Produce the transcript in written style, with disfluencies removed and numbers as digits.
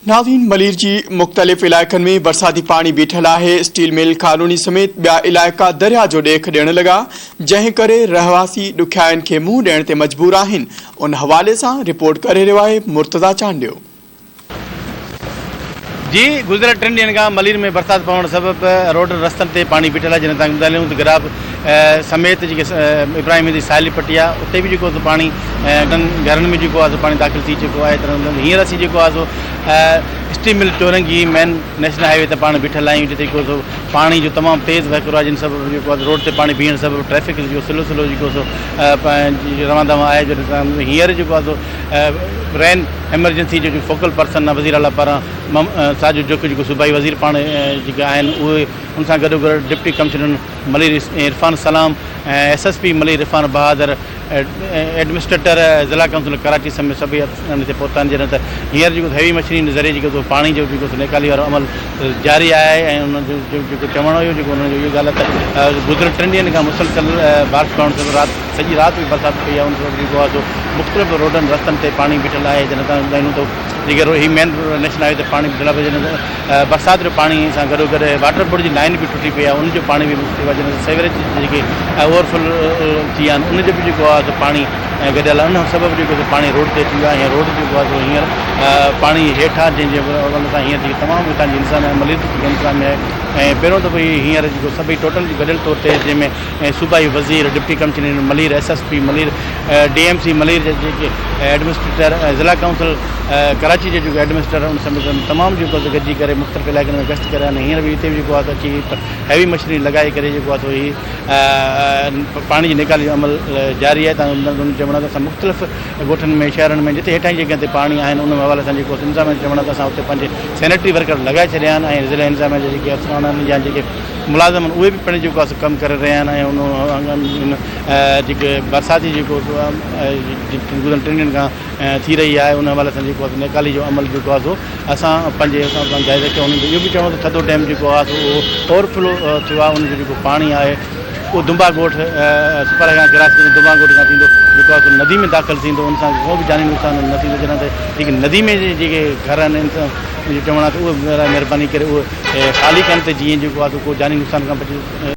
ناظرين ملير جي مختلف علائقن ۾ برساتي پاڻي بيٺل آهي، اسٽيل مل ڪالوني سميت ٻيا علائقا درياء جو ڏيک ڏيڻ لڳا، جنهن ڪري رهواسي ڏکيائين کي منهن ڏيڻ تي مجبور آهن، ان حوالي سان رپورٽ ڪري رهيو آهي مرتضيٰ چانڊيو. جي گذريل ٽن ڏينهن کان ملير ۾ برسات پوڻ سبب روڊن رستن تي پاڻي بيٺل آهي جنھن تان ٻڌايو ته گراب سميت جيڪي ابراهيم جي ساحلي پٽي آهي اتي به جيڪو سو پاڻي گهرن ۾ جيڪو آهي سو پاڻي داخل ٿي چڪو آهي ته هينئر اسين جيڪو آهي سو steel mill Chowrangi main national highway تي پاڻ بيٺل آهيون جتي جيڪو سو پاڻي جو تمام تيز وهڪرو آهي جن سبب جيڪو آهي روڊ تي پاڻي بيهڻ سبب ٽريفڪ جو سلو سلو جيڪو سو روان دوان آهي جڏهن هينئر جيڪو آهي سو رين ايمرجنسي جو جيڪو فوڪل پرسن آهي وزير اعليٰ پاران ساجد جوکيو جيڪو صوبائي وزير پاڻ جيڪي آهن اهي ان سان گڏو گڏ deputy commissioner Malir Irfan Salam ۽ S S P Malir Irfan Bahadur administrator ضلع ڪائونسل ڪراچي سميت سڀئي افسران هتي پهتا آهن جڏهن ته هينئر جيڪو هيوي مشينري ذريعي جيڪو پاڻي جو جيڪو نيڪالي وارو عمل جاري آهي ۽ ان جو جيڪو چوڻ هيو جيڪو انهن جو اهو ڳالهه ته گذريل ٽن ڏينهن کان مسلسل بارش پوڻ سبب رات سڄي رات به برسات پئي آهي ان سبب جيڪو آهي سو مختلف روڊن رستن تي پاڻي بيٺل آهي جڏهن تان ٻڌائيندو ته جيڪي هي مين نيشنل هاء وي تي پاڻي بيٺل آهي جڏهن ته برسات جو پاڻي سان گڏو گڏ واٽر بورڊ جي لائن به ٽٽي پئي آهي ان جو پاڻي به مختلف آهي جڏهن سيوريج جيڪي اوور فلو ٿي ويا آهن ان جو به جيڪو آهي سو پاڻي ۽ گڏيل ان سبب جيڪو سو پاڻي روڊ تي اچي ويو آهي ۽ روڊ جيڪو آهي سو هينئر پاڻي هيٺ آهي جنهن جي حوالي سان هينئر جيڪي تمام هتان جي انتظاميا ملير جي انتظاميا آهي ۽ پهريون دفعو هي هينئر جيڪو سڀئي ٽوٽل گڏيل طور تي جنهن ۾ صوبائي وزير deputy commissioner Malir S S P Malir D M C Malir جا جيڪي ايڊمنسٽريٽر ۽ ضلع ڪائونسل ڪراچي جي جيڪو ايڊمنسٽريٽر ان سميت تمام جيڪو آهي گڏجي ڪري مختلف علائقن ۾ گشت ڪري رهيا آهن هينئر به هتي به جيڪو آهي اچي هيوي مشينري لڳائي ڪري جيڪو آهي سو هي پاڻي جي نيڪالي جو عمل جاري آهي تان جو چوڻ آهي ته اسان مختلف ڳوٺن ۾ شهرن ۾ جتي هيٺاهين جڳهين تي پاڻي آهن ان حوالي سان جيڪو انتظاميا جو چوڻ آهي ته اسان اتي پنهنجي سينيٽري ورڪر لڳائي ڇڏيا آهن ۽ ضلعي انتظاميا جا جيڪي افسران آهن يا جيڪي ملازم آهن اهي به پڻ جيڪو آهي سو ڪم ڪري رهيا آهن ۽ ان جيڪي برساتي جيڪو گذريل ٽن ڏينهن کان ٿي رهي آهي ان حوالي سان جيڪو آهي نيڪالي جو عمل جيڪو آهي سو اسان پنهنجي حساب سان جائزو ڪيو انهن جو اهو به چوڻ هو ته ٿڌو ڊيم جيڪو آهي سو اهو اوور فلو ٿيو آهي ان جو جيڪو پاڻي آهي اهو دنبا ڳوٺ سپر کان ڪراس ٿيندو دنبا ڳوٺ کان ٿيندو جيڪو آهي سو ندي ۾ داخل ٿيندو ان سان ڪو به جاني نقصان نه ٿيندو جڏهن ته جيڪي ندي ۾ جيڪي گهر آهن ان سان جو چوڻ آهي ته اهي مهرباني ڪري اهي خالي ڪن ته جيئن جيڪو آهي سو ڪو جاني نقصان کان بچي.